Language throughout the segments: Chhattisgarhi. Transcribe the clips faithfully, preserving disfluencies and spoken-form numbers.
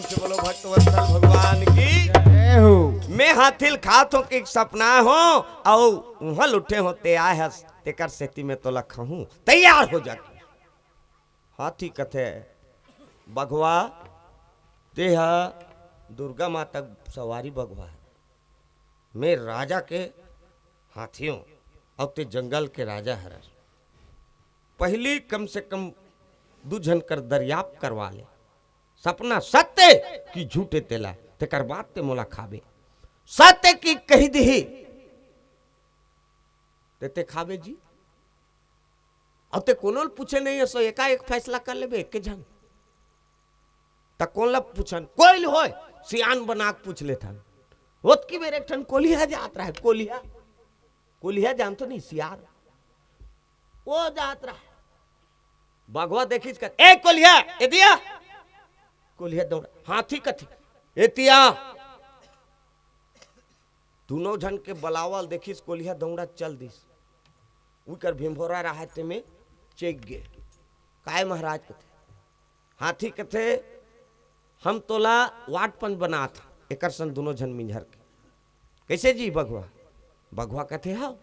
बोलो भक्तवत्सल भगवान की। जय हो। मैं हाथी ल खात हों कि सपना हों, अउ उहाँ लुटे हों ते आए हस, तेकर सेती मैं तोला खाहूं, तैयार हो जा। हाथी कथे, बघवा, ते ह दुर्गा माता सवारी बघवा हे, मैं राजा के हाथी हों, अउ ते जंगल के राजा हरस। पहिली कम से कम दू झन कर दरियाप करवा ले। सपना सत्य कि झूठे तेला, तेकर बाद ते मोला खाबे। सत्य कि कहि दिही, ते, ते खाबे जी। अउ ते कोनो ल पूछे नहीं हस, एकाएक फैसला कर लेबे, एके झन। त कोन ल पूछन? कोई ल होय, सियान बना के पूछ लेथन। ओतकी बेर एक ठन कोलिहा जात रहे, कोलिहा। कोलिहा जानथो नहीं, सियार। ओ जात रहे। बघवा देखिस कथे, "ए कोलिहा, एती आ।" कोलिहा दौड़ा, हाथी कथे, "एती आ।" दूनों झन के बलावल देखिस, कोलिहा दौड़ा चल दिस। उकर भिंभोरा रहे ते में चेक गे। "काय महाराज?" कथे। हाथी कथे, "हम तोला वाट पंच बनात हन, एकर संग दूनों झन मिंझर के।" "कइसे जी बघवा?" बघवा कथे, "हव,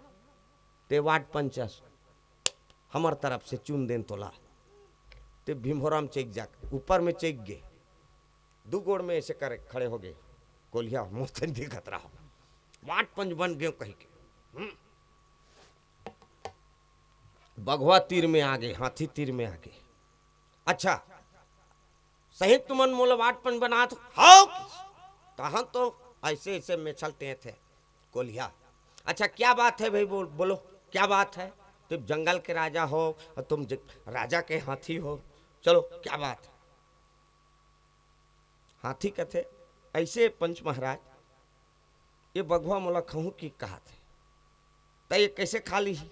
ते वाट पंच अस, हमर तरफ से चुन देन तोला।" ते भिंभोरा म चेक जाके, ऊपर में चेक गे, दू गोड़ में ऐसे करे खड़े हो गे, "कोलिहा मोर तनी देखत रहा, वाट पंच बन गेंव" कहि के। हम्म। बघवा तीर में आगे, हाथी तीर में आगे। "अच्छा, सही तुमन मोला वाट पंच बनात हव?" "हव।" "तहन तो ऐसे ऐसे मेछल टेंथे।" कोलिहा, "अच्छा क्या बात है भाई, बोल, बोलो क्या बात है? तुम जंगल के राजा हो और तुम ज-, राजा के हाथी हो, चलो क्या बात है?" हाथी कथे, "ऐसे पंच महाराज, ये बघवा मोला खाहूं कि कहत हे, त ये कइसे खा लिही?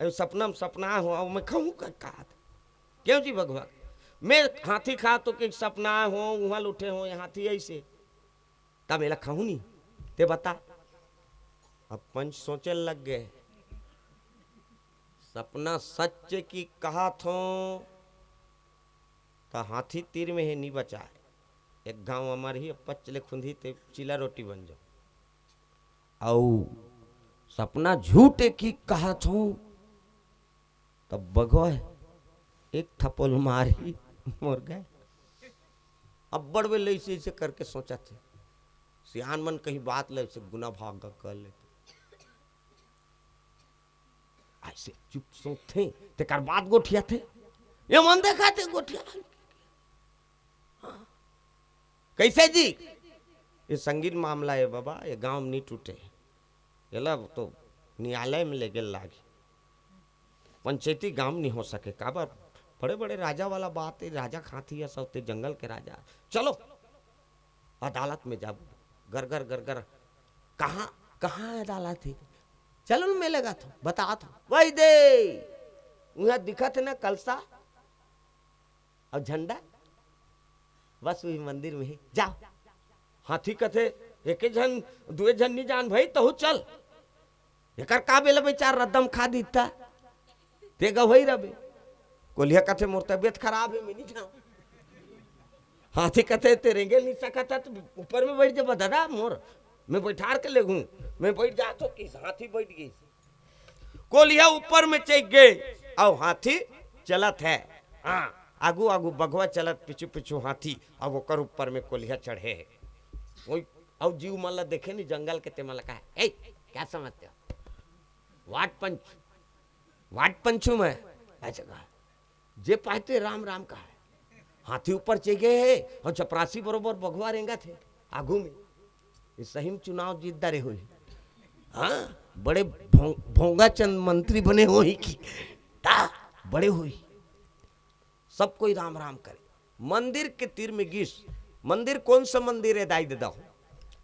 अउ सपना म सपना हो, अउ मैं खाहूं का कहत हे?" "क्यों जी बघवा?" "मैं हाथी खात हों कि सपना हो, उहाँ लुटे हों, ये हाथी ऐसे, तब एला खाहूं नहीं, ते बता।" अब पंच सोचे लग गे, "सपना सच कि कहत हों, त हाथी तीर में हे, नी बचाय। एक घांव अमरही, पच ले खुंदही, ते चीला रोटी बन जाव। अउ सपना झूठे कि कहत हों, तब बघवा एक थपोल मारही, मोर गए।" अब्बड़ बेर ले ऐसे ऐसे करके सोचत हे। सियान मन कहीं बात ले ऐसे गुना भाग कर लेथे। ऐसे चुप सोचथे, तेकर बाद गोठियाथे। ये मन देखाथे गोठिया। हाँ। "कइसे जी?" "ये संगीन मामला हे बाबा, ये गांव में नहीं टूटे। एला तो न्यायालय में ले गेल लागी। पंचायती गांव नहीं हो सके, काबर बड़े-बड़े राजा वाला बात हे, राजा के हाथी हे, सब ते जंगल के राजा। चलो, अदालत में जाबो।" गरगर, गरगर, "कहाँ, कहाँ अदालत हे?" "चलो न, मैं लेगत हों, बतात हों।" "वही दे, उहाँ दिखत हे ना कलसा अउ झंडा, बस वही मंदिर में हे, जाव।" हाथी कथे, "एके झन, दुए झन नहीं जान भाई, तहूं चल। एकर का बेला बेचार रद्दम खा दीता, ते गवई रबे।" कोलिहा कथे, "मोर तबियत खराब हे, मैं नहीं जांव।" हाथी कथे, "ते रेंगे नहीं सकत हे, त ऊपर में बैठ जाबे दादा मोर, मैं बैठार के लेगहूं, मैं बैठ जात हों।" कि हाथी बैठ गे। कोलिहा ऊपर में चढ़ गे, अउ हाथी चलत हे। हाँ, आगू आगू बघवा चलत, पीछू पीछू हाथी, अब ओकर ऊपर में कोलिहा चढ़े हे। ओई, अउ जीव मन ला देखे नहीं जंगल के, ते मन ला कहे, "ए, क्या समझते हो? वाट पंच, वाट पंचू मैं।" अच्छा कहा, जे पाए ते राम राम कहा हे। हाथी ऊपर चढ़ गे हे अउ चपरासी बरोबर बघवा रेंगत हे आगू में। ये सही में चुनाव जीत डरे होही। हाँ, बड़े भों-, भोंगा चंद मंत्री बने होही कि ता बड़े होही। सब कोई राम राम करे। मंदिर के तीर में गिस। मंदिर कौन सा मंदिर हे दाई ददा?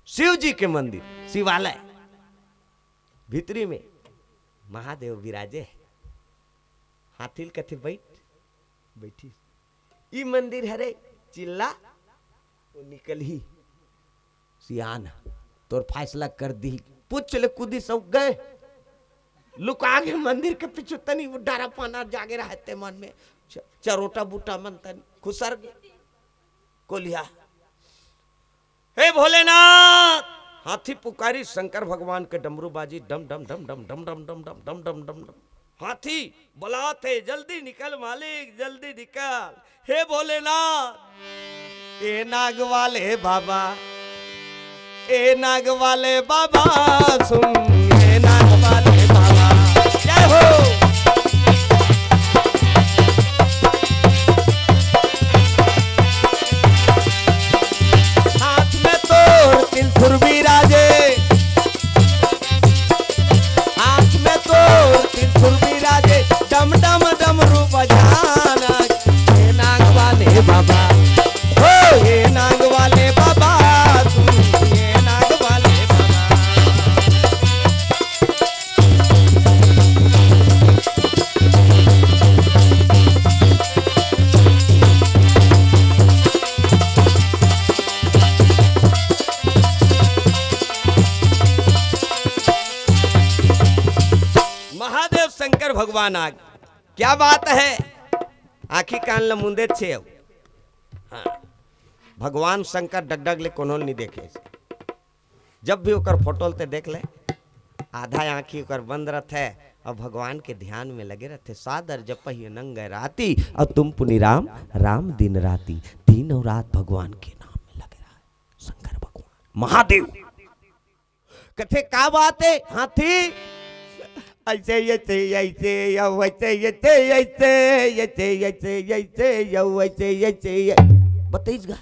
शिव जी के मंदिर, शिवालय। भीतरी में महादेव विराजे हे। हाथी ल कथे, "बैठ।" बैठिस। "ई मंदिर हरे, चिल्ला, वो निकलही। सियान ह, तोर फैसला कर दिही।" पूछ ले कूदी सब गए। लुका गे मंदिर के पीछू, तनी वो डरा पाना जागे रहे ते मन में। च-, चरोटा बूटा मन तनी खुसर गे। कोलिहा, हे भोलेनाथ। हाथी पुकारी शंकर भगवान के, डमरू बाजी डम डम डम डम डम डम डम डम डम डम डम डम। हाथी बलात हे, "जल्दी निकल मालिक, जल्दी निकल।" हे भोलेनाथ, ए नाग वाले बाबा, ए नाग वाले बाबा, सुन, ए नाग वाले बाबा, जय हो। हाथ में तोर त्रिशूल विराजे, हाथ में तोर त्रिशूल विराजे, डम डम डमरू बजाना। हे नाग वाले बाबा, हो हे नाग वाले बाबा, तू हे नाग वाले बाबा। महादेव शंकर भगवान आगे। क्या बात है? आँखी कान ल मुंदे छे। हाँ, भगवान शंकर डगडग ले कोनो नहीं देखे। जब भी ओकर फोटो ल ते देख ले, आधा आँखी ओकर बंद रथे और भगवान के ध्यान में लगे रथे। सादर जपहि अनंग राती और तुम पुनि राम, राम दिन राती। तीनों रात भगवान के नाम में लगे रहा शंकर भगवान महादेव। कथे, "का बात है हाथी?" ऐसे, ऐसे, ऐसे, या वैसे, ऐसे, ऐसे, ऐसे, ऐसे, ऐसे, या वैसे, ऐसे, ऐसे। बतईस गा।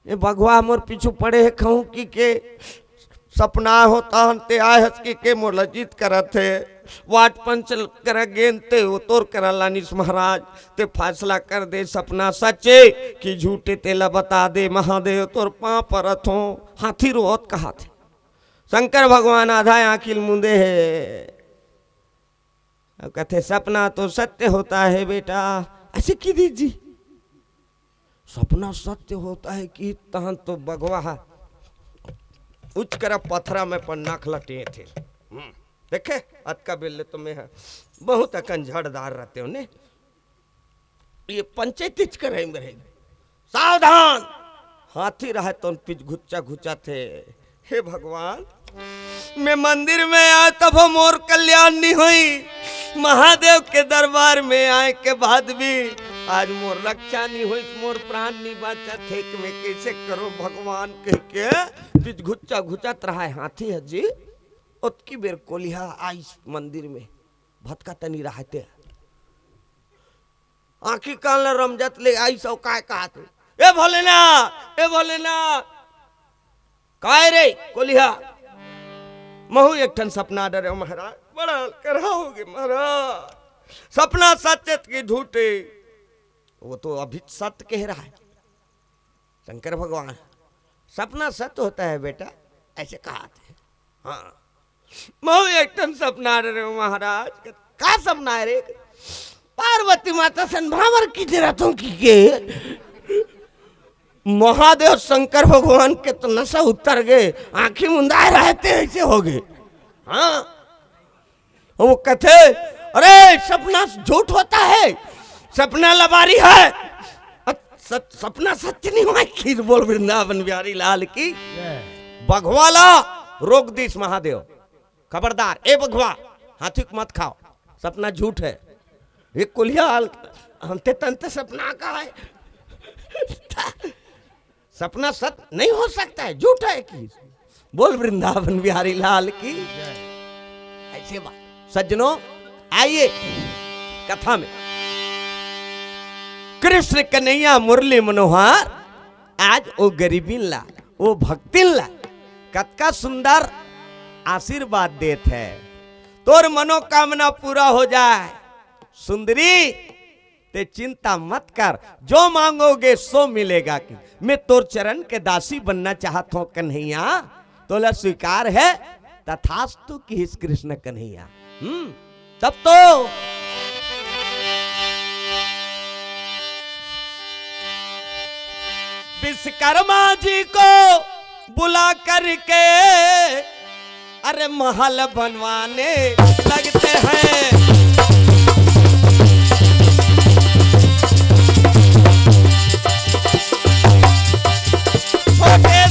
ए भगवा मोर पीछू पड़े हे, कहूँ कि के सपना होता हन ते आए हस कि के मोर ला जीत करत हे। वाट पंच कर गेन ते वो तोर करा लानिस महाराज। ते फैसला कर दे, सपना सच्चे कि झूठे, तेला बता दे महादेव, तोर पाँव परत हों। हाथी रोवत कहाथे। शंकर भगवान आधा आँखी ल मुंदे हे। अब कथे, "सपना तो सत्य होता है बेटा।" ऐसे की दीदी जी, सपना सत्य होता है कि तहन तो बघवा ह उचकरा पथरा में अपन नख लटे थे। हम्म, देखे, अतका बेर ले तो मैं ह बहुत अकन झड़दार रहते हो ने। ये पंचायतीच करे में रहे। सावधान! हाथी रहे तो पिच घुच्चा घुच्चा थे। हे भगवान, मैं मंदिर में आए तब मोर कल्याण नहीं हुई। महादेव के दरबार में आए के बाद भी आज मोर रक्षा नहीं हुई, मोर प्राण नहीं बाचा थे कि मैं कैसे करो भगवान कह के पिच घुच्चा घुचत रहा है हाथी ह जी। ओतकी बेर कोलिहा आइस मंदिर में भतका तनी रहते। आँखी कान ल रमजत ले आइस अउ काय कहत हे, "ए भोलेनाथ, ए भोलेनाथ।" "काय रे कोलिहा?" "महू एक ठन सपना डरे महाराज, बड़ा अलकरहा होगे महाराज। सपना सच्चेत की झूठे?" वो तो अभी सत्य कह रहा है। शंकर भगवान, "सपना सत्य होता है बेटा," ऐसे कहा थे। हाँ, मैं एक ठन सपना रहे हूँ महाराज। "का सपना है रे?" "पार्वती माता सन भांवर की जरा तुम की के महादेव शंकर भगवान के तो नशा उतर गए, आंखें मुंदाए रहते ऐसे हो गए।" हाँ, वो कथे, "अरे सपना झूठ होता है, सपना लबारी है, अ, सच, सपना सत्य नहीं हुआ।" खीर बोल वृंदावन बिहारी लाल की। बघवाला रोक दीस महादेव, "खबरदार ए बघवा, हाथी को मत खाओ, सपना झूठ है।" ये कुलिया हाल, "हमते तंते सपना का है।" सपना सत नहीं हो सकता है, झूठा है कि बोल वृंदावन बिहारी लाल की। ऐसे बात सज्जनों, आइए कथा में। कृष्ण कन्हैया मुरली मनोहर आज ओ गरीबिन ला, ओ भक्तिन ला कतका सुंदर आशीर्वाद देत है। तोर मनोकामना पूरा हो जाए सुंदरी, ते चिंता मत कर, जो मांगोगे सो मिलेगा। कि मैं तोर चरण के दासी बनना चाहत हूँ कन्हैया, तोला स्वीकार है? तथास्तु किहिस कृष्ण कन्हैया। हम्म, तब तो विश्वकर्मा जी को बुला करके अरे महल बनवाने लगते हैं। छोटे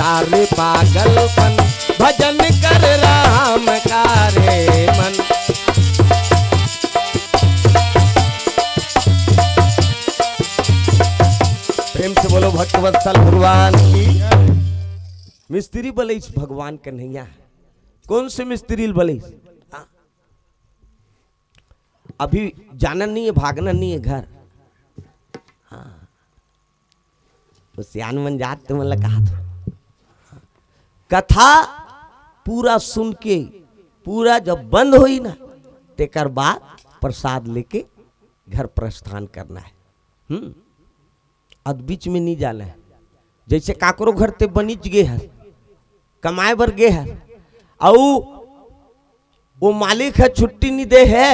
अरे पागलपन भजन कर राम का रे मन। प्रेम से बोलो भक्तवत्सल भगवान की। मिस्त्री बलैस भगवान कन्हैया। कौन से मिस्त्री बलैस? हाँ। अभी जाना नहीं है, भागना नहीं है घर। हाँ। तो सियान मन जात तुमन ला कहा था, कथा पूरा सुन के, पूरा जब बंद होई ना, तेकर बाद प्रसाद लेके घर प्रस्थान करना है। हम्म। अद बीच में नहीं जाना है। जैसे काकरो घर ते बनिच गे हस, कमाए बर गे हस, अउ वो मालिक ह छुट्टी नहीं दे है,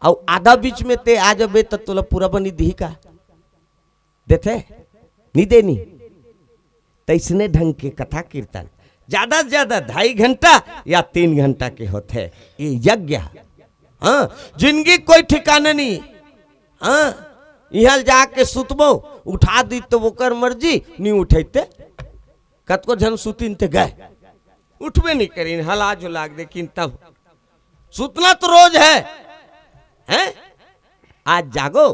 अउ आधा बीच में ते आ जबे त तोला पूरा बनी दिही का? देथे? नहीं देनी। तैसने ढंग के कथा कीर्तन ज्यादा से ज्यादा ढाई घंटा या तीन घंटा के होथे। ये यज्ञ है। हाँ, जिंदगी कोई ठिकाना नहीं। हाँ, इहाँ जाके सुतबो, उठा दी तो ओकर मर्जी, नहीं उठैते। कतको झन सुतिन ते गए, उठबे नहीं करिन, हला जुला के देखिन तब। सुतना तो रोज है, हैं? आज जागो,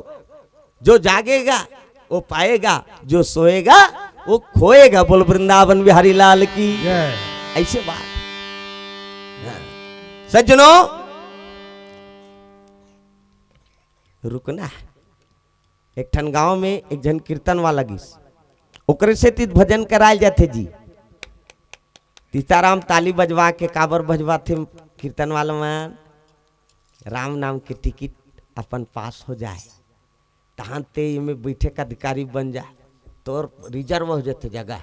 जो जागेगा वो पाएगा, जो सोएगा वो खोएगा। बोल वृंदावन बिहारी लाल की। जय। ऐसे बात। हाँ। सज्जनों, रुकना है। एक ठन गांव में एक झन कीर्तन वाला गिस, ओकरे से तीत भजन करायल जाथे जी। सीताराम ताली बजवा के काबर बजवाथे कीर्तन वाला मन? राम नाम के टिकट अपन पास हो जाए, तहां ते एमे बैठे का अधिकारी बन जा, तोर रिजर्व हो जाथे जगह।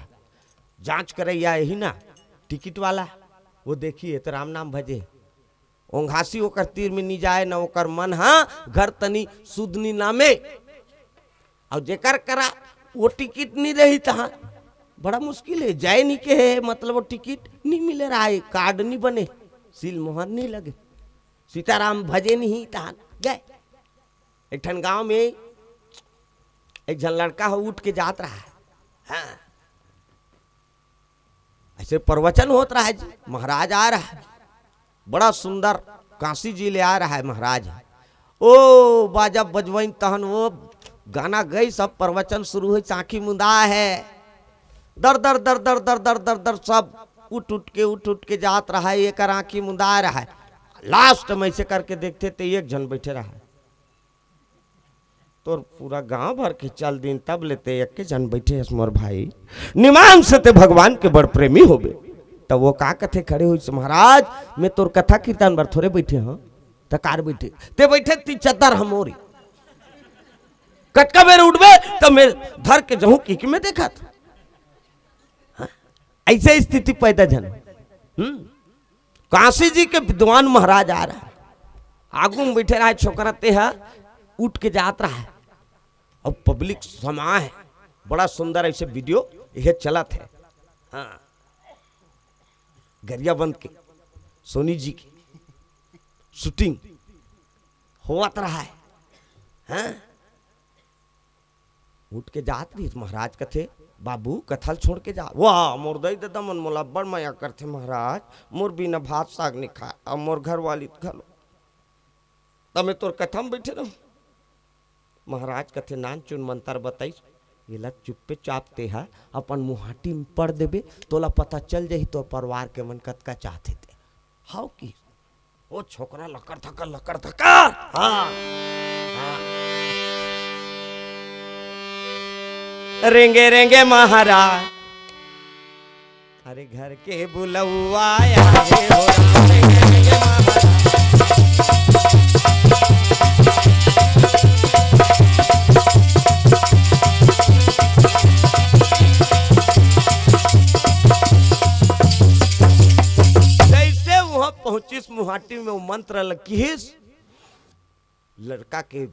जांच करैया यही ना टिकट वाला, वो देखिए तो राम नाम भजे, ओंघासी ओकर तीर में नी जाए, न ओकर मन हा घर तनी सुध नी नामे। अउ जेकर करा वो टिकट नी रही तहां बड़ा मुश्किल है, जाए नी के है, मतलब वो टिकट नी मिले रहा है, कार्ड नी बने, सील मोहर नी लगे, सीताराम भजे नहीं तहां गए। एक ठन गांव में एक झन लड़का हो उठ के जात रहा है। हाँ। ऐसे प्रवचन होत रहा है जी, महाराज आ रहा है, बड़ा सुंदर काशी जी ले आ रहा है महाराज। ओ बाजा बजवाइन तहन वो गाना गई, सब प्रवचन शुरू हुई, आँखी मुंदा है, दर दर दर दर दर दर दर दर सब उठ उठ के उठ उठ के जात रहा है, एकर आँखी मुंदा रहा है। लास्ट में ऐसे करके देखते ते एक झन बैठे रहा है। तोर पूरा गांव भर के चल दिन तब लेते एक के झन बैठे हस मोर भाई। निमान से ते भगवान के बड़ प्रेमी होबे। तब वो का कथे खड़े हुई से, महाराज, मैं तोर कथा कीर्तन बर थोड़े बैठे हूं, त कार बैठे, ते बैठे ती चतर हमोरी। कटका बेर उठबे त मैं धर के जहूं की, की मैं देखत। हाँ? ऐसे स्थिति पैदा झन। हम्म। काशी जी के विद्वान महाराज आ रहा है, आगू में बैठे रहा है छोकरा, ते हा उठ के जात रहा है। अब पब्लिक समा है, बड़ा सुंदर ऐसे वीडियो ये चलत है। हाँ, गरियाबंद के सोनी जी की शूटिंग होवत रहा है। हाँ, उठ के जात रहिस, महाराज कथे, "बाबू, कथा ल छोड़ के जा।" "वाह, मोर दई ददा मन मोला अब्बड़ मया करथे महाराज, मोर बिना भात साग नइ खाय, अउ मोर घरवाली घलो। त मैं तोर कथा म बइठे रहूं?" महाराज कथे, "नानचुन मंतर बताइस, एला चुप्पे चाप तेहा अपन मुहाटी म पढ़ देबे, तोला पता चल जाही तोर परिवार के मन कतका चाहथे ते।" हव कि ओ छोकरा लकर धकर, लकर धकर। हाँ। हाँ। रेंगे रेंगे महाराज, अरे घर के बुलौआ आए हो राम, रेंगे रेंगे महाराज। जैसे वहां पहुंचिस मुहाटी में वो मंत्र ल किहिस, लड़का के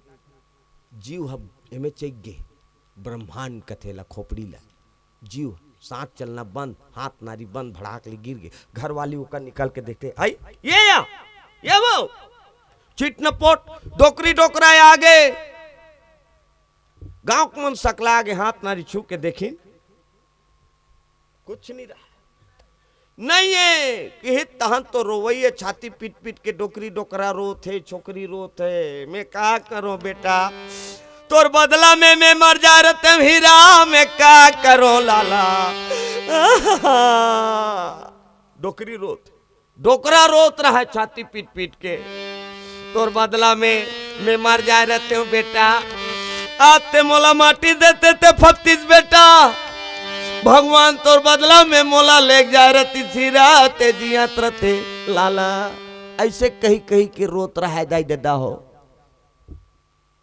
जीव ह एमे चइक गे, ब्रह्मांड कथे ला, खोपड़ी ला, जीव, सांस चलना बंद, हाथ नारी बंद, भड़ाक ले गिर गे। घर वाली ओकर निकल के देखथे, "आई, ये या, ये वो, चिटनपोट, डोकरी डोकरा आ गे।" गांव के मन सकला गे, हाथ नारी छू के देखिन, कुछ नहीं रहा। नहीं है कि तहन तो रोवइया छाती पीट पीट के डोकरी डोकरा रोत हे, छोकरी रोत हे। मैं का करों बेटा, तोर बदला में मैं मर जा रहते हीरा, मैं का करों लाला। डोकरी रोत, डोकरा रोत रहा छाती पीट पीट के। तोर बदला में मैं मर जाए रहते हूँ बेटा, आते मोला माटी देते ते फपतिस बेटा। भगवान तोर बदला में मोला लेग जाए रहतिस हीरा, ते जियत रहते लाला। ऐसे कही कही के रोत रहा दाई ददा हो।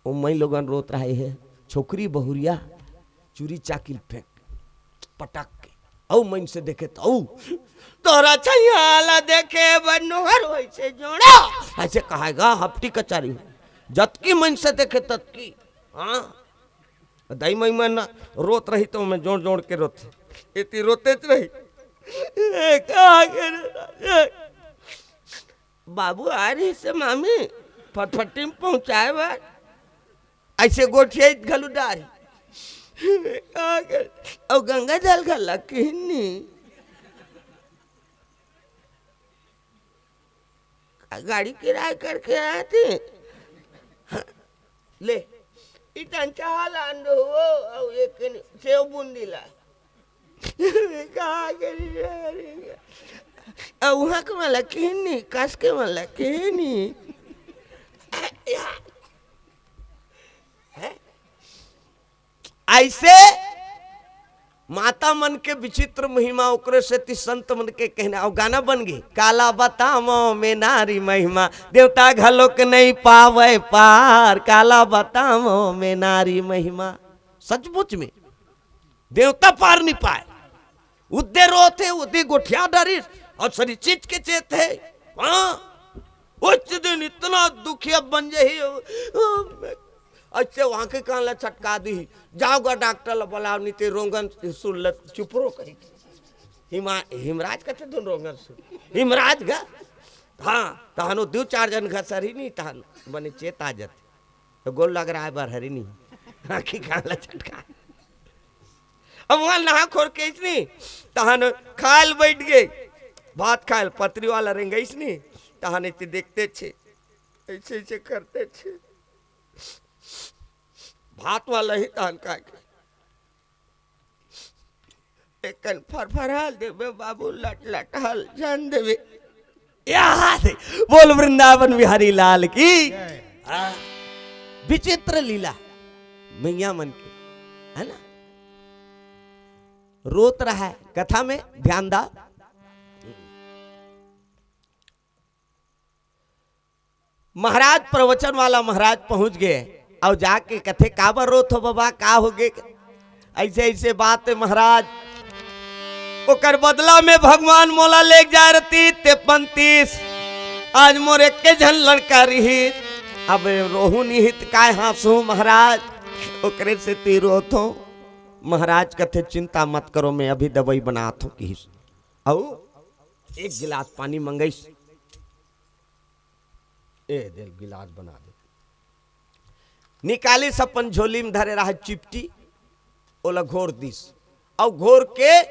ओ मई लोगन रोत रहे हे, छोकरी बहुरिया चूरी चाकिल फेंक पटक के। अउ मन से देखे त अउ तोरा छैया ला देखे बर नोहर होइसे जोड़ा। ऐसे कहाएगा हपटी कचारी हो। जतकी मन से देखे ततकी। हाँ। दाई मई मन रोत रही तो मैं जोड़ जोड़ के रोत। इतनी रोते रही। ए, का करे? बाबू आ रही से मामी फटफटी में पहुंचाए बर। ऐसे गोठिया घलू डारी। का कर-, अउ गंगा जल घला किन्नी। गाड़ी किराया करके आए थे। हाँ, ले, इतन चाह लान दो हो, अउ एक सेव बूंदी ला। का करी रे? अउ उहाँ के वाला किन्नी, कस के वाला किन्नी। हैं? ऐसे माता मन के विचित्र महिमा, ओकरे सेती संत मन के कहना, अउ गाना बन गे, काला बतावं मैं नारी महिमा, देवता घलोक नहीं पावे पार, काला बतावं मैं नारी महिमा। सचमुच में देवता पार नहीं पाए। उद्दे रोत हे, उद्दे गोठिया डरिस, अउ सरी चीज के चेत हे। हाँ, उस दिन इतना दुखिया बन जाही। अच्छा, वहाँ के कान ला छटका दी, जाओगा डॉक्टर ला बुलाओ, नहीं ते रोंगन सुन ल, चुप रो कही। हिमा-, हिमराज कथे धुन रोंगन सुन, हिमराज गा। हाँ, तहनो दू चार जन घसर ही नहीं, तहन बने चेत आ जाते। तो गोल लग रहा है बार हरी नहीं, आँखी कान ला छटका। अब वहाँ नहा खोर के इसनी, तहन खायल बैठ गए, भात खायल पतरी वाला रेंगइस नहीं, तहन इतने देखते छे, ऐसे ऐसे करते छे, भात वाला ही तहन का के एकन फरफराल देबे बाबू, लट लट हल जान देबे। या से बोल वृंदावन बिहारी लाल की। हाँ। विचित्र लीला मैया मन के, है ना? रोत रहा है कथा में, ध्यान दा। महाराज प्रवचन वाला महाराज पहुंच गए अउ जाके कथे, "काबर रोत हो बाबा, का हो गे?" "ऐसे ऐसे बात है महाराज, ओकर बदला में भगवान मोला लेग जाए रहती ते बनतीस, आज मोर एक झन लड़का रही, अब रोहू निहित काय हाँसू महाराज, ओकरे सेती रोत हो।" महाराज कथे, "चिंता मत करो, मैं अभी दवाई बनात हो," किहिस। अउ एक गिलास पानी मंगइस। ए दे गिलास बना दे। निकालिस अपन झोली में धरे रहा चिपटी, ओला घोर दिस। अउ घोर के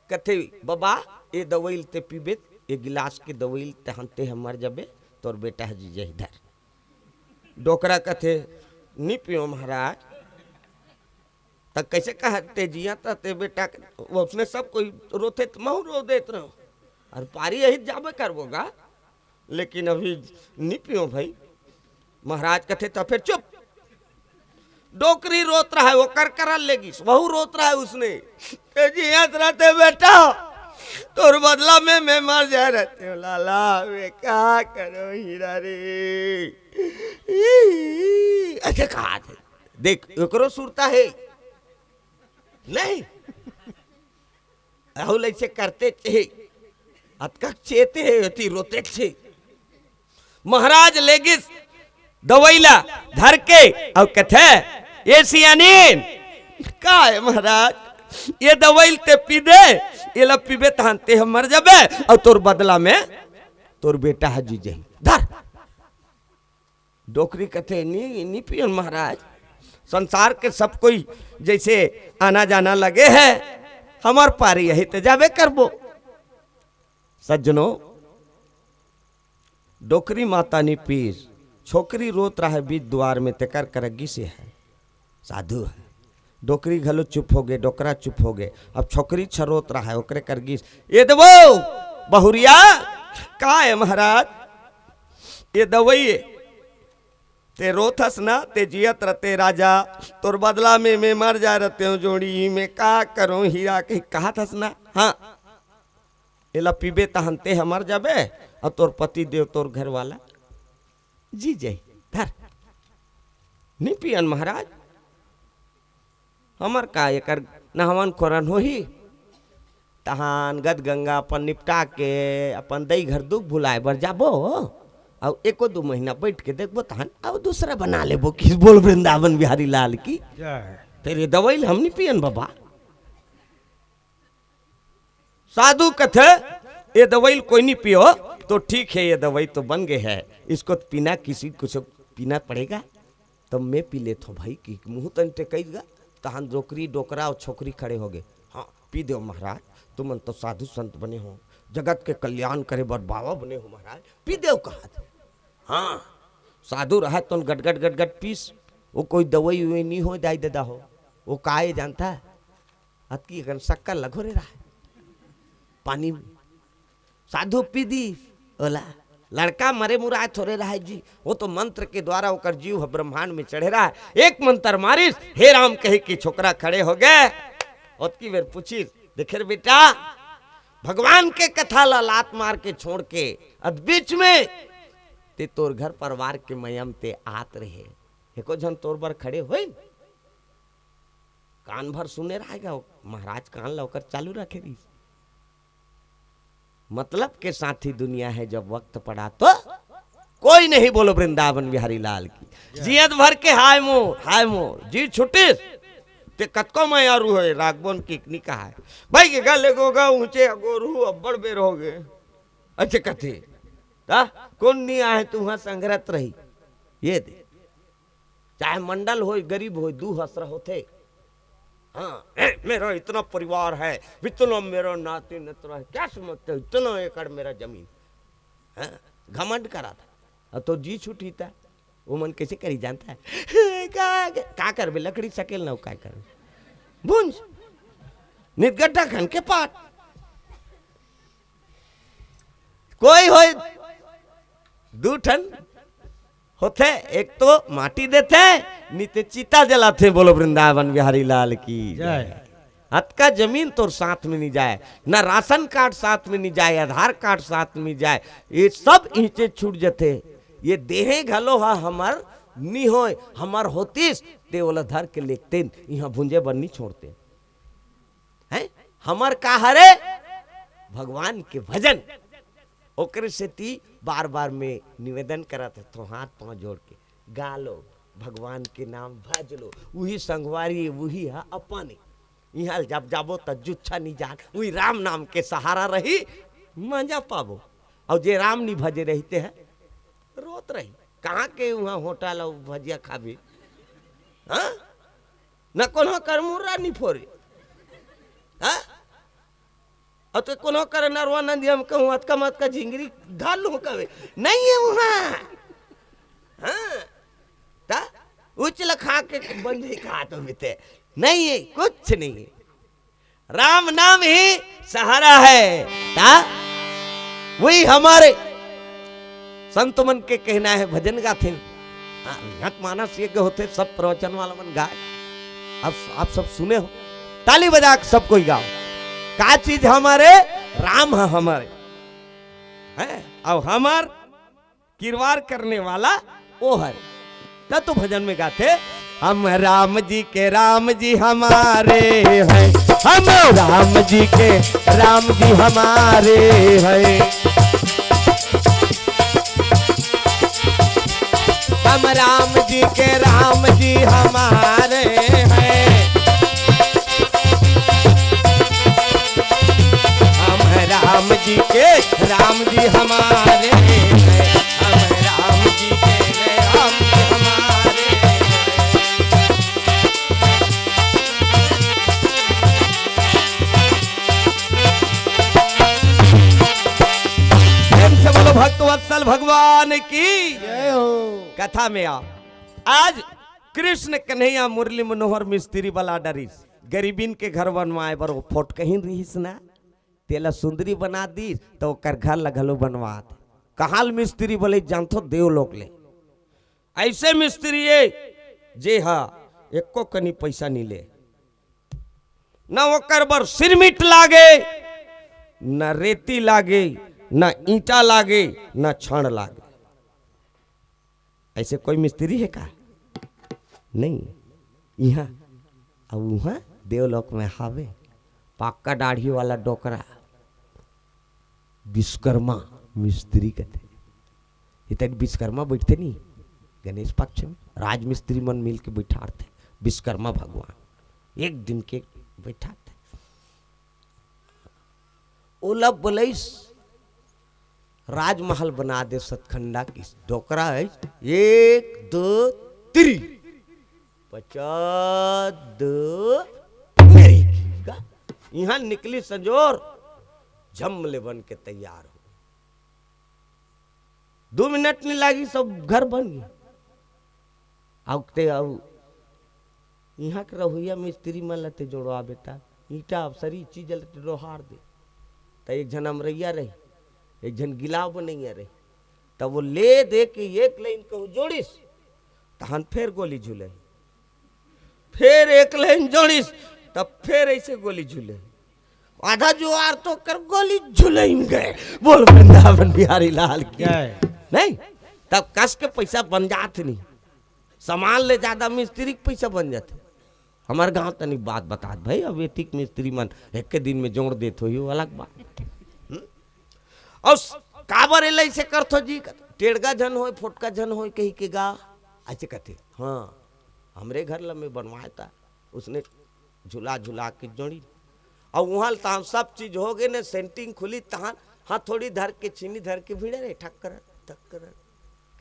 कथे, "बबा, ए दवई ल ते पीबे, ए गिलास के दवई ल तहन ते मर जबे, तोर बेटा ह जी जही धर।" डोकरा कथे, "नी पियो महाराज।" त कैसे कहते जिया त ते बेटा, वो उसने सब कोई रोते त महू रो देत रहो। अउ पारी यही जाबे करबो गा, लेकिन अभी नी पियो भाई। महाराज कथे त फिर चुप। डोकरी रोत रहा है, वो कर करा लेगिस, वहू रोत रहा है उसने। ए जियत रहते बेटा, तोर बदला में मैं मर जाए रहते हो लाला, मैं का करो हीरा रे। अच्छा कहा थे, देख, एकरो सुरता हे। नहीं। राहुल ऐसे करते थे। अतका चेते हे, अति रोते थे। महाराज लेगिस दवई ला धर के अउ कथे, "ए सियानीन, का हे महाराज? ये दवई ल ते पी दे, एला पीबे तहन ते ह मर जाबे, अउ तोर बदला में तोर बेटा ह जी जही। धर।" डोकरी कथे, "नी, नी पियन महाराज, संसार के सब कोई जैसे आना जाना लगे है, हमर पारी यही ते जाबे करबो। सज्जनो, डोकरी माता नी पीस, छोकरी रोत रहे बीच दुआर में, तेकर कर गिस हे। साधु हे। डोकरी घलो चुप होगे, डोकरा चुप होगे। अब छोकरी छरोत रहे, ओकरे कर गिस, "ए दवो, बहुरिया, का हे महाराज? ए दवई ए, ते रोथस ना, ते जियत रहते राजा, तोर बदला में मैं मर जा रहते हूँ जोड़ी, मैं का करूँ हीरा," कही कहत हस ना। हाँ, एला पीबे तहन ते ह मर जाबे, अउ तोर पति देव, तोर घर वाला जी जाही। धर, नी पियन महाराज, हमर का एकर नहवन खोरन होही? तहान गद गंगा अपन निपटा के अपन दई घर दुख भुलाए बर जाबो, अउ एको दू महीना बैठ के देखबो, तहान अउ दूसरा बना लेबो। किस बोल वृंदावन बिहारी लाल की। जय। फिर ये दवाई ल हम नी पियन बाबा। साधु कथे, "ये दवाई ल कोई नी पियो।" तो ठीक है, ये दवाई तो बन गए है, इसको तो पीना, किसी को सब पीना पड़ेगा। तब मैं पी लेथों भाई, कि मुँह तन टेकई गा। तहान डोकरी, डोकरा अउ छोकरी खड़े होगे। "हाँ, पी देव महाराज, तुमन तो साधु संत बने हो, जगत के कल्याण करे बर बाबा बने हो महाराज, पी देव," कहत। हाँ, साधु रहा तोन गटगट गटगट पीस, वो कोई दवाई उवाई नी हो दाई ददा हो, वो का ये जानता है? अतकी अकन शक्कर ल घोरे रहा है पानी में। साधु पी दी, ओला लड़का मरे मुराए थोरे रहा है जी, वो तो मंत्र के द्वारा ओकर जीव ह ब्रह्मांड में चढ़े रहा है। एक मंत्र मारिस, "हे राम" कहे कि छोकरा खड़े होगे। ओतकी बेर पूछिस, "देखे रे बेटा, भगवान के कथा ला लात मार के छोड़ के अत बीच में ते तोर घर परिवार के मयम ते आत रहे, एको झन तोर बर खड़े होइन?" कान भर सुने रहेगा, महाराज कान ला ओकर चालू रखे रहिस। मतलब के साथी दुनिया है, जब वक्त पड़ा तो कोई नहीं। बोलो वृंदावन बिहारी लाल की। जियत भर के हाय मोर, हाय मोर, जी छुटिस ते कतको मयारू होय, रागबोन किकनी कहाय। भाई के गले गोगा ऊंचे अगोरू अब्बड़ बेर होगे। अच्छा कथे, ता कोन नी आहे तुहा संगरत रही? ये दे। चाहे मंडल होय, गरीब होय, दू हसरा होथे। हाँ, ए, मेरा इतना परिवार है, इतना मेरा नाती नतरा है, क्या समझते हो, इतना एकड़ मेरा जमीन। हाँ, घमंड करा था। अब तो जी छुटी था, वो मन कैसे करी जानता है? का, का करबे, लकड़ी सकेल ना, काय करबे? भुंज, नित गड्ढा खन के पाट। कोई होय, दू ठन होथे, एक तो माटी देथे, नी ते चिता जलाथे। बोलो वृंदावन बिहारी लाल की जय। अतका जमीन तोर साथ में नी जाय, ना राशन कार्ड साथ में नी जाय, आधार कार्ड साथ में जाय, ये सब इहिंचे छूट जथे। ये देहे घलो ह हमर नी होय, हमर होतिस ते ओला धर के लेगतेन, इहाँ भुंजे बर नी छोड़ते। हैं? हमर का हरे? भगवान के भजन। ओकरे सेती बार-बार में निवेदन करत हथों, हाथ पांव जोड़ के, गा लो, भगवान के नाम भज लो, उही संगवारी, उही ह अपन। इहाँ जब जाबो त जुच्छा नी जान, उही राम नाम के सहारा रही, मजा पाबो। अउ जे राम नी भजे रहिते हैं, रोत रही। कहाँ के उहाँ होटल अउ भजिया खाबे? हाँ? न कोनो कर मुर्रा नी फोरे। हाँ? अउ तो कोनो कर नरवा नंदी हम कहूँ, अतका मत का झिंगरी धर लूँ कवे। नहीं है उहाँ। हाँ? ता उचल खा के बंदी खा तो मिते। नहीं है, कुछ नहीं है। राम नाम ही सहारा है। ता वही हमारे संत मन के कहना है, भजन गाथे। हाँ, यहाँ मानस यज्ञ होथे, सब प्रवचन वाला मन गाय। अब आप सब सुने हो, ताली बजा के सब कोई गाओ। का चीज हमारे? राम है हमारे, हैं? अब हमार किरवार करने वाला ओ हर। त तो भजन में गाथे, हम राम जी के राम जी हमारे हैं, हम राम जी के राम जी हमारे हैं, हम राम जी के राम जी हमारे हैं, हम राम जी के राम जी हमारे हैं, हम राम जी के राम जी हमारे हैं। भक्तवत्सल भगवान की जय हो। कथा में आओ। आज कृष्ण कन्हैया मुरली मनोहर मिस्त्री वाला डरिस, गरीबिन के घर बनवाए बर वो फोटकहीन रहिस ना, तेला सुंदरी बना दीस, त ओकर घर ला घलो बनवा दे। कहाँ ले मिस्त्री बोले, जानथो? देवलोक ले। ऐसे मिस्त्री ए, जे हा एको कनी पैसा नी ले, न ओकर बर सिरमिट लागे, न रेती लागे, न ईंटा लागे, न छड़ लागे। ऐसे कोई मिस्त्री हे का? नहीं। इहाँ अउ उहाँ देवलोक में हावे, पक्का दाढ़ी वाला डोकरा, विश्वकर्मा मिस्त्री कथे। इतन विश्वकर्मा बैठथे नी, गणेश पक्ष में राजमिस्त्री मन मिल के बैठारथे। विश्वकर्मा भगवान एक दिन के बैठारथे। ओला बोलइस, राजमहल बना दे सतखंडा के। डोकरा हे, एक, दो, तीन, पचास, दो, मेरी। का? इहाँ निकली संजोर, झम ले बन के तैयार हो। दू मिनट नहीं लागी, सब घर बन गया। अउ ते अउ इहाँ के रहुइया मिस्त्री मन ल ते जोड़वा बेटा, ईंटा सरी चीज ल ते डोहार दे। त एक झन अमरैया रही, एक झन गिलाव बनैया रही। तब वो ले दे के एक लाइन कहूँ जोड़िस, तहन फेर गोली झुले, फेर एक लाइन जोड़िस, तब फेर ऐसे गोली झुले। आधा जुआर तो कर गोली झुलइन गए। बोल वृंदावन बिहारी लाल की। जय। नहीं, तब कस के पैसा बन जात नहीं, सामान ले ज्यादा मिस्त्री के पैसा बन जाथे। हमर गांव तनी बात बतात भाई, अब एतिक मिस्त्री मन एक के दिन में जोड़ देत होही, वो अलग बात। हम्म? अउ स-, काबर एला ऐसे करथो जी? टेड़गा झन होय, फोटका झन होय कही के गा, ऐसे कथे। हाँ, हमरे घर ल में बनवाए ता, उसने झुला झुला के जोड़ी। अउ उहाँ ल तहान सब चीज हो गे ने, सेंटिंग खुली तहान, हाँ, थोड़ी धर के, छीनी धर के भिड़े रे, ठक्कर, ठक्कर।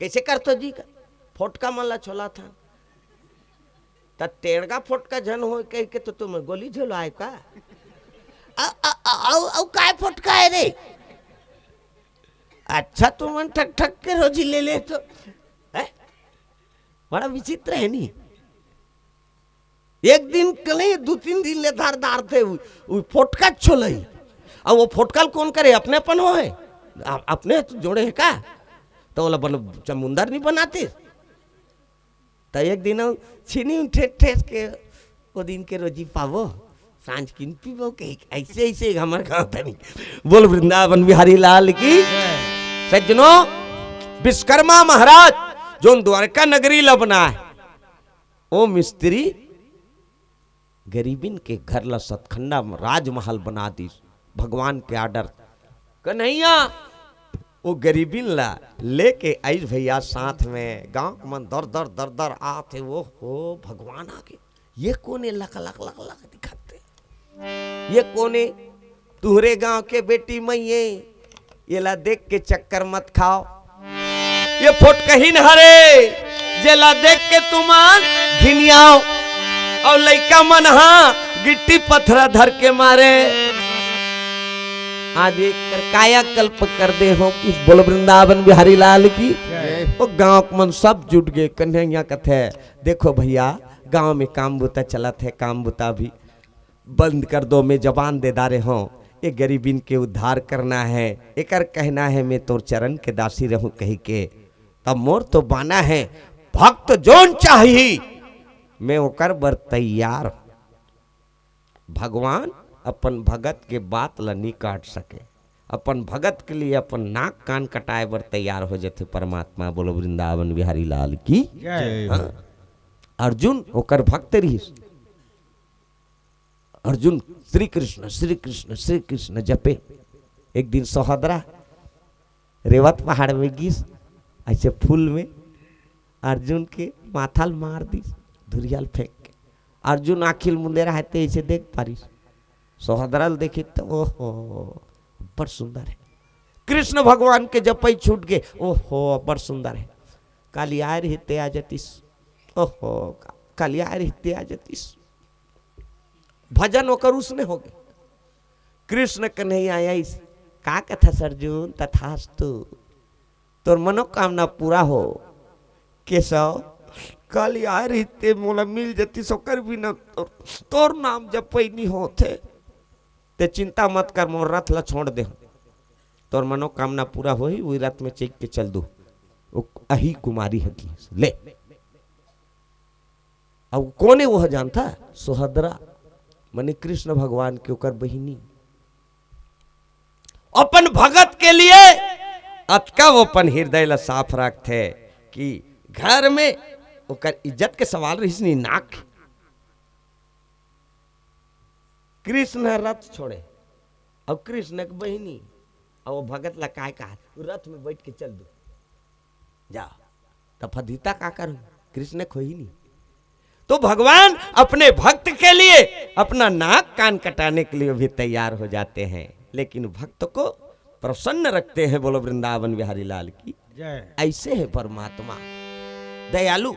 कैसे करथो जी का? फोटका मन ला छोला था। त टेड़गा फोटका झन होय कह के तो तुम गोली झुलवाए का? अ, अ, अ, अउ, अउ काय फोटका है रे? अच्छा, तुमन ठक ठक के रोजी ले ले तो, हैं? बड़ा विचित्र है नी। एक दिन के नहीं, दू तीन दिन ले धार धार थे, उ, उ फोटका छोलई। अब वो फोटका ल कौन करे? अपने अपन हो है, अ-, अपने तो जोड़े है का? तो ओला बन, समुंदर नहीं बनाते। त एक दिन अउ छीनी ठेस ठेस के ओ दिन के रोजी पाबो, सांझ किन पीबो के ऐसे ऐसे हमर गाँव तनी। बोल वृंदावन बिहारी लाल की। सज्जनों, विश्वकर्मा महाराज जोन द्वारका नगरी ल बनाए, ओ मिस्त्री गरीबिन के घर ला सतखंडा म राजमहल बना दिस। भगवान के आर्डर। कन्हैया, वो गरीबिन ला लेके आइस भैया साथ में। गांव के मन दर दर दर दर आत हे। वो हो भगवान आगे, ये कोने लक लक लक लक दिखत हे? ये कोने? तुहरे गांव के बेटी मइये। एला देख के चक्कर मत खाओ। ये फोटकहीन हरे, जेला देख के तुमन घिनियाओ। अउ लइका मन हा गिट्टी पथरा धर के मारे। आज एकर कायाकल्प कर दे हो कि बोल वृंदावन बिहारी लाल की। जय। वो गांव के मन सब जुट गे। कन्हैया कथे, देखो भैया, गांव में काम बुता चलत हे, काम बुता भी बंद कर दो, मैं जबान दे डारे हूँ, ये गरीबिन के उद्धार करना है, एकर कहना है, मैं तोर चरण के दासी रहूं कही के। तब मोर तो बाना है, भक्त जोन चाहिए, मैं ओकर बर तैयार हूँ। भगवान अपन भगत के बात ला नी काट सके, अपन भगत के लिए अपन नाक कान कटाए बर तैयार हो जथे परमात्मा। बोलो वृंदावन बिहारी लाल की। जय। हाँ। अर्जुन ओकर भक्त रहिस। अर्जुन श्री कृष्ण, श्री कृष्ण, श्री कृष्ण जपे। एक दिन सहोदरा रेवत पहाड़ में गिस, ऐसे फूल में अर्जुन के माथा ल मार दिस, धुरिया ल फेंक के। अर्जुन आँखी ल मुंदे रहते ऐसे देख पारिस। सहोदरा ल देखी तो ओहो, बड़ सुंदर है। कृष्ण भगवान के जपई छूट गे, ओहो, बड़ सुंदर है। काली आय रहिते आ जतिस, ओहो, का-, काली आय रहिते आ जतिस। भजन ओकर उसने हो गे। कृष्ण कन्हैया आइस, का कथस अर्जुन? तथास्तु। तोर मनोकामना पूरा हो। केशव, काली आय रहिते मोला मिल जतिस, ओकर बिना तोर, तोर नाम जपई नी होथे। ते चिंता मत कर, मोर रथ ला छोड़ दे, तोर मनोकामना पूरा होही, वही रथ में चढ़ के चल दू। ओ अही कुमारी ह कहिस, ले। अब कोन हे वो जानता? सुभद्रा, माने कृष्ण भगवान के ओकर बहिनी। अपन भगत के लिए अतका वो अपन हृदय ला साफ रखथे कि घर में ओकर इज्जत के सवाल रहिस नी, नाक। कृष्ण ह रथ छोड़े, अउ कृष्ण के बहिनी, अउ वो भगत ला काय कहा, "तू रथ में बैठ के चल दू, जा।" त फदिता का करू, कृष्ण खोही नी। तो भगवान अपने भक्त के लिए अपना नाक कान कटाने के लिए भी तैयार हो जाते हैं, लेकिन भक्त को प्रसन्न रखते हैं। बोलो वृंदावन बिहारी लाल की। जय। ऐसे है परमात्मा, दयालु,